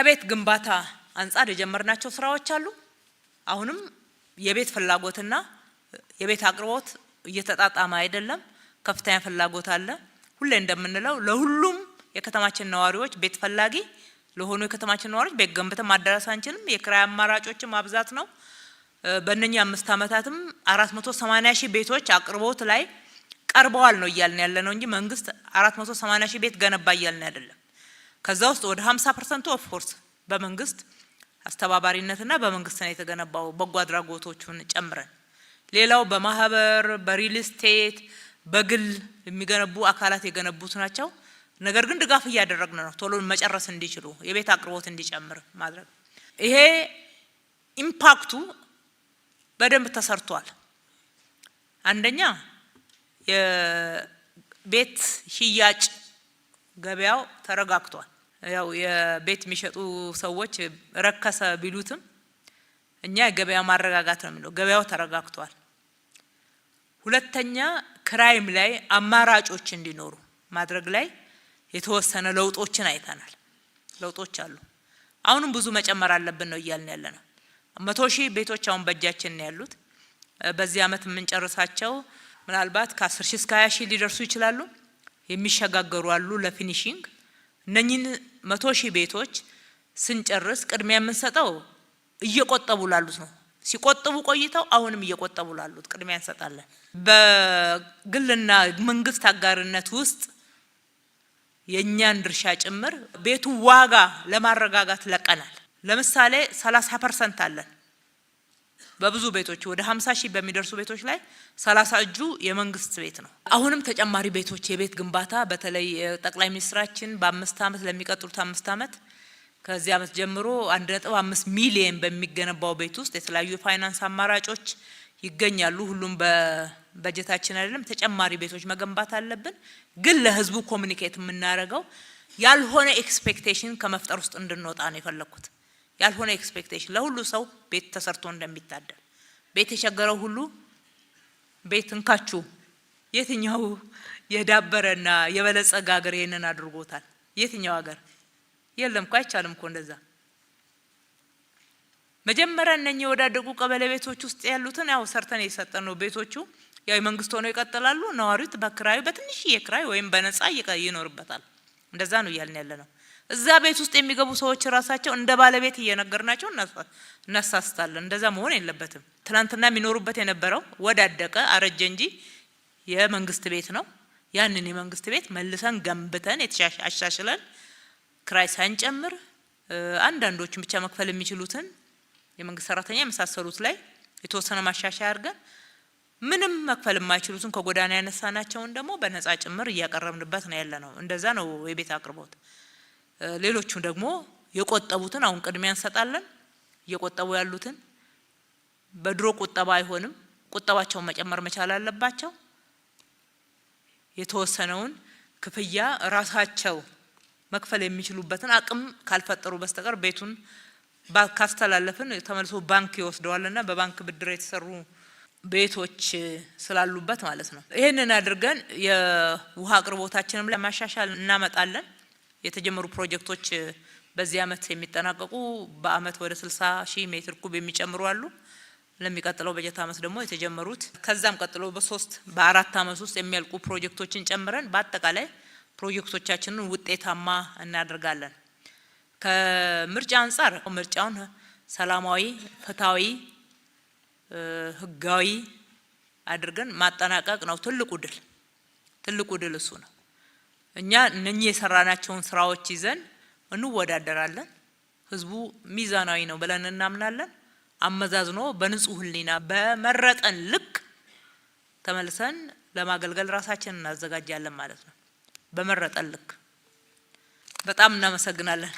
ከቤት ግንባታ አንጻር የጀመርናቸው ስራዎች አሉ። አሁንም የቤት ፍላጎትና የቤት አቅርቦት እየተጣጣመ አይደለም። ከፍተኛ ፍላጎት አለ። ሁሌ እንደምንለው ለሁሉም የከተማችን ነዋሪዎች፣ ቤት ፈላጊ ለሆኑ የከተማችን ነዋሪዎች ቤት ገንብተን ማዳረስ አንችልም። የክራይ አማራጮችን ማብዛት ነው። በእነኚህ 5 ዓመታትም 480,000 ቤቶች አቅርቦት ላይ ቀርበዋል ነው እያልን ያለ ነው እንጂ መንግስት 480,000 ቤት ገነባ እያልን አይደለም። ከዛ ውስጥ ወደ 50% ኡ of course በመንግስት አስተባባሪነትና በመንግስት ነው የተገነባው፣ በጎ አድራጎቶቹን ጨምረን። ሌላው በማህበር፣ በ real estate፣ በግል የሚገነቡ አካላት የገነቡት ናቸው። ነገር ግን ድጋፍ እያደረግን ነው፣ ቶሎ መጨረስ እንዲችሉ፣ የቤት አቅርቦት እንዲጨምር ማድረግ። ይሄ impact ኡ በደንብ ተሰርቷል። አንደኛ የቤት ሽያጭ ገበያው ተረጋግቷል። ያው የቤት የሚሸጡ ሰዎች ረከሰ ቢሉትም እኛ የገበያ ማረጋጋት ነው የሚለው፣ ገበያው ተረጋግቷል። ሁለተኛ ክራይም ላይ አማራጮች እንዲኖሩ ማድረግ ላይ የተወሰነ ለውጦችን አይተናል። ለውጦች አሉ። አሁንም ብዙ መጨመር አለብን ነው እያልን ያለ ነው። 100,000 ቤቶች አሁን በእጃችን ነው ያሉት። በዚህ አመት የምንጨርሳቸው ምናልባት ከ10,000 እስከ 20,000 ሊደርሱ ይችላሉ። የሚሸጋገሩ አሉ ለ finishing። እነኚህን 100,000 ቤቶች ስንጨርስ ቅድሚያ የምንሰጠው እየቆጠቡ ላሉት ነው። ሲቆጥቡ ቆይተው አሁንም እየቆጠቡ ላሉት ቅድሚያ እንሰጣለን። በግልና መንግስት አጋርነት ውስጥ የእኛን ድርሻ ጭምር ቤቱ ዋጋ ለማረጋጋት ለቀናል። ለምሳሌ 30% አለን። በብዙ ቤቶች፣ ወደ 50 ሺህ በሚደርሱ ቤቶች ላይ 30 እጁ የመንግስት ቤት ነው። አሁንም ተጨማሪ ቤቶች የቤት ግንባታ፣ በተለይ ጠቅላይ ሚኒስትራችን በ5 ዓመት፣ ለሚቀጥሉት 5 ዓመት ከዚህ ዓመት ጀምሮ 1.5 ሚሊየን በሚገነባው ቤት ውስጥ የተለያዩ የፋይናንስ አማራጮች ይገኛሉ። ሁሉም በበጀታችን አይደለም። ተጨማሪ ቤቶች መገንባት አለብን። ግን ለህዝቡ communicate የምናደርገው ያልሆነ expectation ከመፍጠር ውስጥ እንድንወጣ ነው የፈለግኩት። ያልሆነ expectation፣ ለሁሉ ሰው ቤት ተሰርቶ እንደሚታደል፣ ቤት የቸገረው ሁሉ ቤት እንካችሁ። የትኛው የዳበረና የበለጸገ ሀገር ይሄንን አድርጎታል? የትኛው ሀገር? የለም እኮ፣ አይቻልም እኮ እንደዛ። መጀመሪያ እነኚህ የወዳደቁ ቀበሌ ቤቶች ውስጥ ያሉትን ያው ሰርተን የሰጠን ነው። ቤቶቹ ያው የመንግስት ሆነው ይቀጥላሉ። ነዋሪው በክራዩ፣ በትንሽዬ ክራይ ወይም በነፃ ይኖርበታል። እንደዛ ነው እያልን ያለ ነው። እዛ ቤት ውስጥ የሚገቡ ሰዎች ራሳቸው እንደ ባለቤት እየነገርናቸው እናሳስታለን። እንደዛ መሆን የለበትም። ትናንትና የሚኖሩበት የነበረው ወዳደቀ፣ አረጀ እንጂ የመንግስት ቤት ነው። ያንን የመንግስት ቤት መልሰን ገንብተን አሻሽለን፣ ክራይ ሳንጨምር፣ አንዳንዶቹን ብቻ መክፈል የሚችሉትን የመንግስት ሰራተኛ የመሳሰሉት ላይ የተወሰነ ማሻሻያ አድርገን፣ ምንም መክፈል የማይችሉትን ከጎዳና ያነሳናቸውን ደግሞ በነጻ ጭምር እያቀረብንበት ነው ያለ ነው። እንደዛ ነው የቤት አቅርቦት። ሌሎቹ ደግሞ የቆጠቡትን አሁን ቅድሚያ እንሰጣለን። እየቆጠቡ ያሉትን በድሮ ቁጠባ አይሆንም፣ ቁጠባቸውን መጨመር መቻል አለባቸው። የተወሰነውን ክፍያ ራሳቸው መክፈል የሚችሉበትን አቅም ካልፈጠሩ በስተቀር ቤቱን ካስተላለፍን ተመልሶ ባንክ ይወስደዋልና በባንክ ብድር የተሰሩ ቤቶች ስላሉበት ማለት ነው። ይህንን አድርገን የውሃ አቅርቦታችንም ለማሻሻል እናመጣለን። የተጀመሩ ፕሮጀክቶች በዚህ አመት የሚጠናቀቁ በአመት ወደ 60 ሺህ ሜትር ኩብ የሚጨምሩ አሉ። ለሚቀጥለው በጀት አመት ደግሞ የተጀመሩት፣ ከዛም ቀጥሎ በ3 በ4 አመት ውስጥ የሚያልቁ ፕሮጀክቶችን ጨምረን በአጠቃላይ ፕሮጀክቶቻችንን ውጤታማ እናደርጋለን። ከምርጫ አንጻር ምርጫውን ሰላማዊ፣ ፍትሃዊ፣ ህጋዊ አድርገን ማጠናቀቅ ነው ትልቁ ድል። ትልቁ ድል እሱ ነው። እኛ እነኚህ የሰራናቸውን ስራዎች ይዘን እንወዳደራለን። ህዝቡ ሚዛናዊ ነው ብለን እናምናለን። አመዛዝኖ በንጹህ ህሊና በመረጠን ልክ ተመልሰን ለማገልገል ራሳችንን እናዘጋጃለን ማለት ነው። በመረጠን ልክ። በጣም እናመሰግናለን።